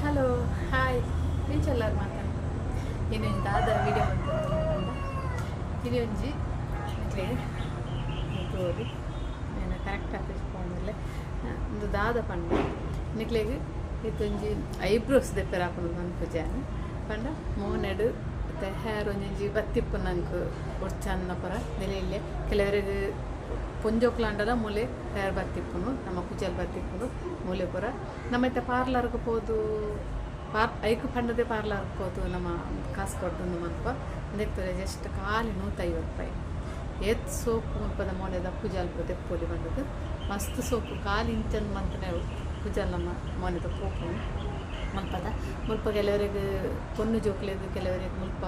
Hello, hi, ಎಂಚ ಉಲ್ಲರ್ ಮಾತ? ಇನಿ ದಾದ ವಿಡಿಯೋ ಪಂಡ, ಇನಿ ಒಂಜಿ ನಿಕ್ಲೆ ತೂವೊಲಿ, ಯಾನ್ ಕರೆಕ್ಟ್ ಆತ್ ಪೋವೊಂದುಲ್ಲೆ. ಉಂದು ದಾದ ಪಂಡ, ನಿಕ್ಲೆಗ್ ಇತ್ತೊಂಜಿ ಐಬ್ರೋಸ್ ದೆಪ್ಪೆರೆ ಆಪುಂಡು ಪನ್ಪುಜಿ ಯಾನ್. ಪಂಡ ಮೋನೆಡ್ ಇತ್ತೆ ಹೇರ್ ಒಂಜೊಂಜಿ ಬತ್ತಿಪ್ಪು ನಂಕ್ ಬೊಡ್ಚಂದ್ನ ಪೂರ ನೆಲೆ. ಕೆಲವೆರೆಗ್ ಪೊಂಜೋಕ್ಲಾಂಡಲ ಮೂಲೆ ಹೇರ್ ಬತ್ತಿಪ್ಪುಂಡು, ನಮ್ಮ ಕುಜಲ್ ಬತ್ತಿಪ್ಪುಂಡು ಮೂಲೆ ಪೂರ. ನಮ್ಮ ಇತ್ತೆ ಪಾರ್ಲರ್ಗ್ ಪೋದು ಪಾರ್ ಐಕ್ ಪಂಡದೆ ಪಾರ್ಲರ್ಗ್ ಪೋದು ನಮ್ಮ ಕಾಸು ಕೊರ್ದು ಉಂದು ಮಲ್ಪ. ಉಂದೆಕ್ ಜಸ್ಟ್ ಖಾಲಿ 150 ರೂಪಾಯಿ. ಏತ್ ಸೋಪು ಮುಲ್ಪದ ಮೋನೆದ ಕುಜಲ್ ಪೂರ ದೆಪ್ಪೊಲಿ ಪಂಡುದು. ಮಸ್ತ್ ಸೋಪು, ಖಾಲಿ ಇಂಚಂದ್ ಮಂತನೆ ಕುಜಲ್ ನಮ್ಮ ಮೋನೆದ ಪೋಪುಂಡು ಮುಲ್ಪದ. ಮುಲ್ಪ ಕೆಲವರೆಗ್ ಪೊಣ್ಣು ಜೋಕ್ಲೆಗ್, ಕೆಲವರೆಗ್ ಮುಲ್ಪ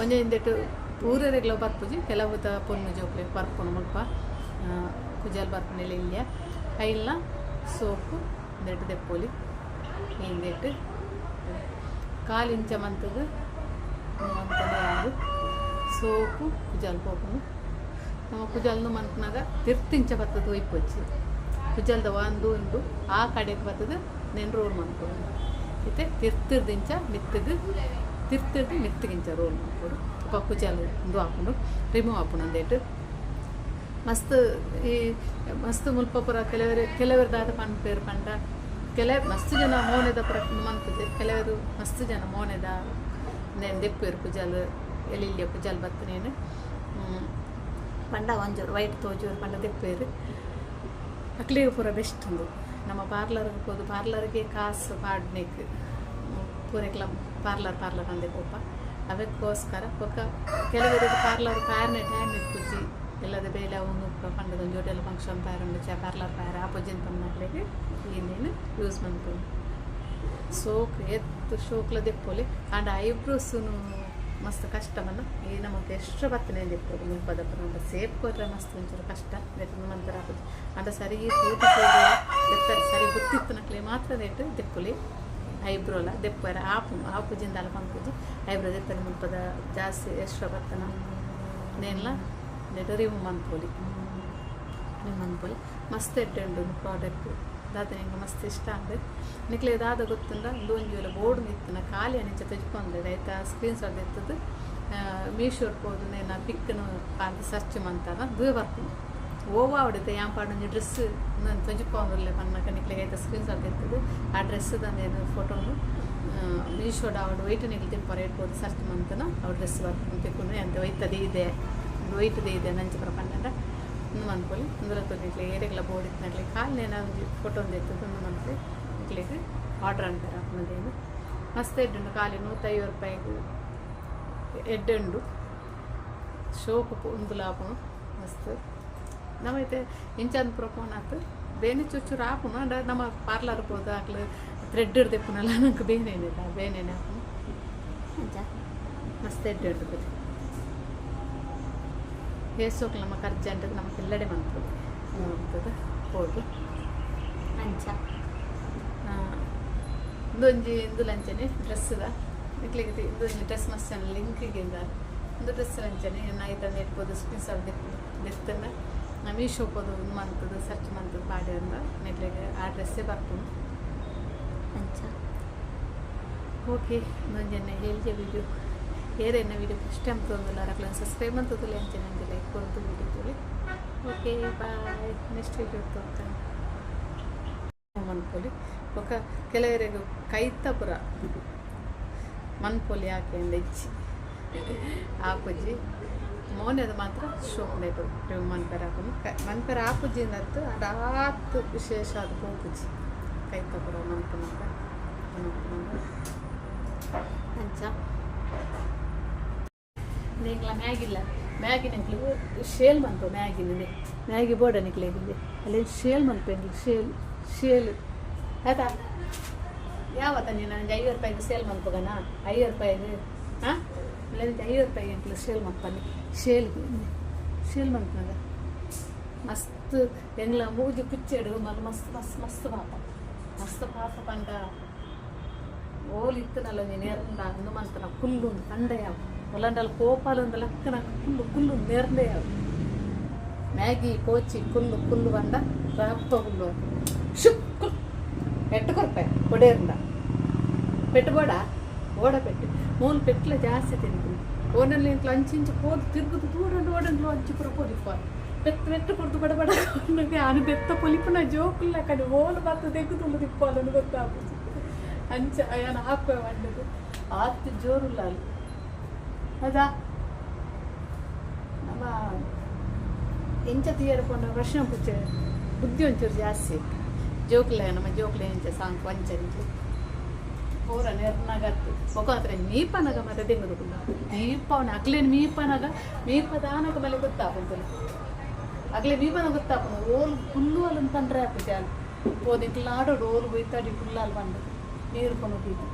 ಒಂಜೊಂದೆಟ್ ಪೂರೆರೆಗ್ಲ ಬರ್ಪುಜಿ, ಕೆಲವುದ ಪೊಣ್ಣು ಜೋಕ್ಲೆಗ್ ಬರ್ಪುಂಡು. ಮುಲ್ಪ ಕುಜಲ್ ಬರ್ಪುನೆಲ ಇಲ್ಯ ಐಲ್ನ ಸೋಪು ಇಂದೆಟ್ ದೆಪ್ಪೊಲಿ. ಇಂದೆಟ್ ಕಾಲು ಇಂಚ ಮಂತುದು ಮಂತನೆ ಆದ್ ಸೋಪು ಕುಜಲ್ ಪೋಪುಂಡು. ನಮ್ಮ ಕುಜಲ್ನು ಮನ್ಪುನಗ ತಿರ್ತ್ ಇಂಚ ಬತ್ತುದು ಒಯ್ಪೊಚ್ಚಿ. ಕುಜಲ್ದ ಒಂದು ಉಂಡು, ಆ ಕಡೆಕ್ ಬತ್ತುದು ನೆನ್ ರೋಲ್ ಮನ್ಪೊಡು. ಇತ್ತೆ ತಿರ್ತಿರ್ದಿಂಚ ಮಿತ್ತುಗ್, ತಿರ್ತಿರ್ದ್ ಮಿತ್ತುಗಿಂಚ ರೋಲ್ ಮನ್ಪೊಡು. ಬೊಕ ಕುಜಲ್ ಉಂದು ಆಪುಂಡು, ರಿಮೂವ್ ಆಪುಂಡು. ಅಂದೆಟ್ ಮಸ್ತ್ ಈ ಮಸ್ತ್ ಮುಲ್ಪ ಪೂರ ಕೆಲವೆರ್ ಕೆಲವೆರ್ ದಾದ ಪನ್ಪೆರ್ ಪಂಡ, ಕೆಲ ಮಸ್ತ್ ಜನ ಮೋನೆದ ಪೂರ ಉಂದು ಮನ್ಪುಜೆರ್. ಕೆಲವೆರ್ ಮಸ್ತ್ ಜನ ಮೋನೆದ ಉಂದೆನ್ ದೆಪ್ಪುವೆರ್, ಕುಜಲ್ ಎಲ್ಯ ಕುಜಲ್ ಬತ್ತುನೇನ್ ಪಂಡ ಒಂಜಿ ವೈಟ್ ತೋಜುವೆರ್ ಪಂಡ ದೆಪ್ಪುವೆರ್. ಅಕ್ಲೆಗ್ ಪೂರ ಬೆಸ್ಟ್ ಉಂದು. ನಮ್ಮ ಪಾರ್ಲರ್ಗ್ ಪೋದು ಪಾರ್ಲರ್ಗೆ ಕಾಸು ಪಾಡ್ನೆಕ್ ಪೂರೆಕ್ಲ ಪಾರ್ಲರ್ ಪಾರ್ಲರ್ ಪಂದೆ ಪೋಪ. ಅವೆಕ್ಕೋಸ್ಕರ ಬೊಕ ಕೆಲವೆರೆಗ್ ಪಾರ್ಲರ್ ಪಾರ್ನೆ ಟೈಮ್ ಇಪ್ಪುಜಿ, ಎಲ್ಲದ ಬೇಲೆ ಅವು ಉಂದು ಪಂಡದ ಒಂಜಿ ಹೋಟೆಲ್ ಫಂಕ್ಷನ್ ಪಾರುಂಡು ಚ ಪಾರ್ಲರ್ ಪಾರ ಆಪುಜಿಂದ್ ಪನ್ನಕ್ಲೆಗ್ ಇಂದೆನ್ ಯೂಸ್ ಮನ್ಪೊಲಿ. ಸೋಕ್ ಏತ್ ಶೋಕ್ಲ ದೆಪ್ಪೊಲಿ. ಆಂಡ ಐಬ್ರೋಸುನು ಮಸ್ತ್ ಕಷ್ಟ ಮನ್ನ. ಈ ನಮಕ್ ಎಷ್ಟ್ರ ಬತ್ತನೆ ದೆಪ್ಪೊಡು ಮುಲ್ಪದ ಪೂರ. ಸೇಪ್ ಕೊರ್ರೆ ಮಸ್ತ್ ಒಂಚೂರು ಕಷ್ಟ ದೆಪ್ಪುನು ಮಂತರ ಆಪುಜಿ. ಆಂಡ ಸರಿ ತೂದು ದೆಪ್ಪರೆ ಸರಿ ಗೊತ್ತಿತ್ತನಕ್ಲೆ ಮಾತ್ರ ರೇಟ್ ದೆಪ್ಪೊಲಿ. ಐಬ್ರೋಲ ದೆಪ್ಪರೆ ಆಪುಂಡು, ಆಪುಜಿಂದಾಲ ಪನ್ಪುಜಿ. ಐಬ್ರೋ ದೆಪ್ಪರೆ ಮುಲ್ಪದ ಜಾಸ್ತಿ ಎಷ್ಟ್ರ ಬತ್ತನ ನೇನ್ಲ ನೆಟ್ ರಿಮೂವ್ ಮನ್ಪೊಲಿ, ರಿಮೂವ್ ಮನ್ಪೊಲಿ. ಮಸ್ತ್ ಎಡ್ಡೆ ಉಂಡು ಪ್ರಾಡಕ್ಟ್. ದಾದ ಎಂಕ್ ಮಸ್ತ್ ಇಷ್ಟ ಆಂಡ್. ನಿಕ್ಲೆ ದಾದ ಗೊತ್ತುಂಡ, ಉಂದು ಒಂಜಿ ವೇಳೆ ಬೋರ್ಡ್ ಇತ್ತಿನ ಖಾಲಿ ಅಂಚ ತೊಜ್ಕೊಂಡೆ ಐತ ಸ್ಕ್ರೀನ್ ಶಾಟ್ ದೆತ್ತುದು ಮೀಶೋಡ್ ಪೋದು ನೇನ ಪಿಕ್ನು ಪಾಡ್ದ್ ಸರ್ಚ್ ಮಂತಾರ ದುವೆ ಬರ್ಪುಂಡು. ಓವಾ ಆವಡ್, ಯಾನ್ ಪಾಡೊಂಜಿ ಡ್ರೆಸ್ ಉಂದೆನ್ ತೊಜಿಪಾವೊಂದುಲ್ಲೆ ಪನ್ನಗ ನಿಕ್ಲೆಗ್ ಐತ ಸ್ಕ್ರೀನ್ ಶಾಟ್ ದೆತ್ತುದು ಆ ಡ್ರೆಸ್ ದ ಫೋಟೋನು ಮೀಶೋಡ್ ಆವಡ್ ಒಯ್ಟ್ ನಿಕ್ಲ್ ತಿಕ್ಪರ ಪೋದು ಸರ್ಚ್ ಮಂತನ ಅವು ಡ್ರೆಸ್ ಬರ್ಪುಂಡು, ತಿಕ್ಕುಂಡು. ಎಂತ ಒಯ್ತದೆ ಇದೆ ಒಯ್ತದೆ ಇದೆ ನಂಚ ಪೂರ ಪನ್ನಗ ಉಂದು ಮನ್ಪೊಲಿ. ಉಂದುಲ ತೂಲೆ, ಏರೆಗ್ಲ ಬೋರ್ಡ್ ಇತ್ತಿನಕ್ಲೆ ಖಾಲಿ ನೇನ ಒಂಜಿ ಫೋಟೋ ದೆತ್ತುದು ಉಂದು ಮನ್ಪುಲೆ, ನಿಕ್ಲೆಗ್ ಆರ್ಡರ್ ಅನ್ಪೆರ್ ಆಪುನದೇನು. ಮಸ್ತ್ ಎಡ್ಡೆ ಉಂಡು. ಖಾಲಿ 150 ರೂಪಾಯಿಗ್ ಎಡ್ಡೆ ಉಂಡು. ಶೋಕು ಉಂದುಲ ಆಪುಂಡು ಮಸ್ತ್. ನಮ್ಮ ಇತ್ತೆ ಇಂಚಂದ್ ಪೂರ ಪೋನಾತ್ ಬೇನೆ ಚೂರು ಆಪುಂಡು. ಆಂಡ ನಮ್ಮ ಪಾರ್ಲರ್ ಪೋದು ಅಕ್ಲು ಥ್ರೆಡ್ ದೆಪ್ಪುನಲ ನಂಕ್ ಬೇನೆ ಬೇನೆ ಆಪುಂಡು. ಅಂಚ ಮಸ್ತ್ ಎಡ್ಡೆ ಉಂಡು. ಬರಿ ಹೇರ್ ಸೋಕ್ ನಮಕ್ ಅರ್ಜೆಂಟ್ ನಮಕ್ ಎಲ್ಲಡೆ ಮನ್ಪೊಲಿ ಮಂತುದು ಪೋದು. ಅಂಚ ಉಂದೊಂಜಿ ಇಂದುಲ ಅಂಚನೆ ಡ್ರೆಸ್ದ ನಿಕ್ಲೆಗ್ ಇಂದೊಂಜಿ ಡ್ರೆಸ್ ಮಸ್ತ್ ಲಿಂಕ್ ಗಿಂದ. ಉಂದು ಡ್ರೆಸ್ ಅಂಚನೆ ಐತ ನೆಟ್ ಪೋದು ಸ್ಕ್ರೀನ್ ಶಾಟ್ ದೆತ್ತುಂಡ ಮೀಶೋ ಪೋದು ಉಂದು ಮಂತುದು ಸರ್ಚ್ ಮಂತುದು ಪಾಡ್ಯಂಡ ನಿಕ್ಲೆಗ್ ಆ ಡ್ರೆಸ್ಸೇ ಬರ್ಪುಂಡು. ಅಂಚ ಓಕೆ, ಉಂದೊಂಜಿ ಎಲ್ಯ ವಿಡಿಯೋ. ಏರೆನ್ನ ವಿಡಿಯೋ ಫಸ್ಟ್ ಟೈಮ್ ತೂವೊಂದುಲ್ಲಾರ್ ಅಕ್ಲೆನ್ ಸಬ್ಸ್ಕ್ರೈಬ್ ಮಂತುದುಲೆ, ಅಂಚನೆ ಒಂಜಿ ಲೈಕ್ ಕೊರ್ದು ವಿಡಿಯೋ ತೂಲೆ. ಓಕೆ, ಬಾಯ್, ನೆಕ್ಸ್ಟ್ ವಿಡಿಯೋ ತೂಕ. ಮನ್ಪೊಲಿ. ಬೊಕ ಕೆಲವೆರೆಗ್ ಕೈತ ಪೂರ ಮನ್ಪೊಲಿ, ಯಾಕೆ ಇಜ್ಜಿ ಆಪುಜಿ. ಮೋನೆದ ಮಾತ್ರ ಶೋಕ್ ರಿಮೂವ್ ಮನ್ಪೆರೆ ಆಪುಂಡು. ಮನ್ಪೆರೆ ಆಪುಜಿ ಅಂದತ್ತು, ಆಂಡ ಆತ್ ವಿಶೇಷ ಅದು ಪೋಪುಜಿ ಕೈತ ಪೂರ ಮನ್ಪುನಗ ಮನ್ಪುನಗ. ಅಂಚ ನಿಕ್ಲ ಮ್ಯಾಗಿಲ್ಲ, ಮ್ಯಾಗಿ ನಿಕ್ಲು ಶೇಲ್ ಮನ್ಪು. ಮ್ಯಾಗಿನ ಮ್ಯಾಗಿ ಬೋಡ ನಿಕ್ಲೆಗ್ ಅಲ್ಲಿ ಶೇಲ್ ಮನ್ಪು. ಎಂಕ್ಲು ಶೇಲ್ ಶೇಲ್ ಆಯ್ತಾ? ಯಾವತ್ತ ನೀನು ನನಗೆ 50 ರೂಪಾಯಿಗೆ ಸೇಲ್ ಮನ್ಪುಗನ? 50 ರೂಪಾಯಿಗೆ ಹಾಂ ಇಲ್ಲ, 50 ರೂಪಾಯಿಗೆ ಎಂಕ್ಲು ಸೇಲ್ ಮನ್ಪಲ್ಲಿ. ಶೇಲ್ ಶೇಲ್ ಮನ್ಪುನಗ ಮಸ್ತ್ ಎಂಗ್ಲ ಮೂಜಿ ಕುಚ್ಚೆಡು ಮಲ್ ಮಸ್ತ್ ಮಸ್ತ್ ಮಸ್ತ್ ಪಾಪ, ಮಸ್ತ್ ಪಾಪ. ಪಂಡ ಓಲು ಇತ್ತನಲ್ಲ ಒಂಜಿ ನೆರ್ಂಡ ಅಂದು ಮಂತನ ಕುಲ್ಲುಂದು ಪಂಡ ಯಾವ ಒಲಂಡಲ್ ಕೋಪಾಲೊಂದು ಲಕ್ಕನ ಕುಲ್ಲು ಕುಲ್ಲು ನೆರ್ಂಡೆ ಯಾವ ಮ್ಯಾಗಿ ಕೋಚಿ ಕುಲ್ಲು ಕುಲ್ಲು ಬಂಡ ರಪ್ಪ ಕುಲ್ಲು ಶುಕ್ ಕುಲ್ ಎಟ್ಟು ಕೊರ್ಪೆ ಕೊಡೇರ್ಂಡ. ಪೆಟ್ಟು ಬೋಡ ಓಡ ಪೆಟ್ಟು. ಮೂಲು ಪೆಟ್ಲ ಜಾಸ್ತಿ ತಿನ್ಪುನು. ಓನಲ್ಲಿ ಅಂಚಿಂಚಿ ಪೋದು ತಿರ್ಗುದು ದೂರಂಡು ಓಡಂಡ್ಲು ಅಂಚಿ ಪೂರ ಪೋದಿಪ್ಪ. ಪೆತ್ತು ಪೆಟ್ಟು ಕೊರ್ದು ಬಡ ಬಡ ಆನು ಬೆತ್ತ ಪೊಲಿಪುನ ಜೋಕುಲ್ಲ ಕಡೆ ಓಲು ಬತ್ತ ದೆಗ್ಗುದುಂಡು ದಿಪ್ಪಾಲನ್ನು ಗೊತ್ತಾಪುಜಿ. ಅಂಚ ಅಯ್ಯನ ಹಾಕುವೆ ಬಂಡದು ಆತ್ ಜೋರುಲ್ಲ ಅಲ್ಲಿ ಹೌದಾ? ನಮ್ಮ ಎಂಚ ತೀಯರ ಪಂಡ ಪ್ರಶ್ನೆ ಪುಚ್ಚೆ ಬುದ್ಧಿ ಒಂಚೂರು ಜಾಸ್ತಿ. ಜೋಕುಲೆ ನಮ್ಮ ಜೋಕುಲೆ ಎಂಚ ಸಾಂಕ್ ವಂಚ ಪೂರ ನೆರ್ನಗತ್ತು ಮುಖಾಂತರ ಮೀಪನಗ ಮತ್ತೆ ದೆಂಗುದು ಮೀಪವನ ಅಗ್ಲೇನು ಮೀಪನಗ ಮೀಪದಾನಗ ಮೇಲೆ ಗೊತ್ತಾಪುಂತಲ್ಲ. ಅಗ್ಲೆ ಮೀಪನ ಗೊತ್ತಾಪುನು ಓಲು ಕುಲ್ಲು ಅಲ್ಲ ತಂಡ್ರೆ ಆಪುಜಿ ಅಲ್ಲಿ ಪೋದಿಂಕ್ಲ ಆಡೋಡು ಓಲು ಬೊಯ್ತಾಡಿ ಕುಲ್ಲಾಲ್ ಬಂದು ನೀರು ಕೊನೊದಿದ್ದು.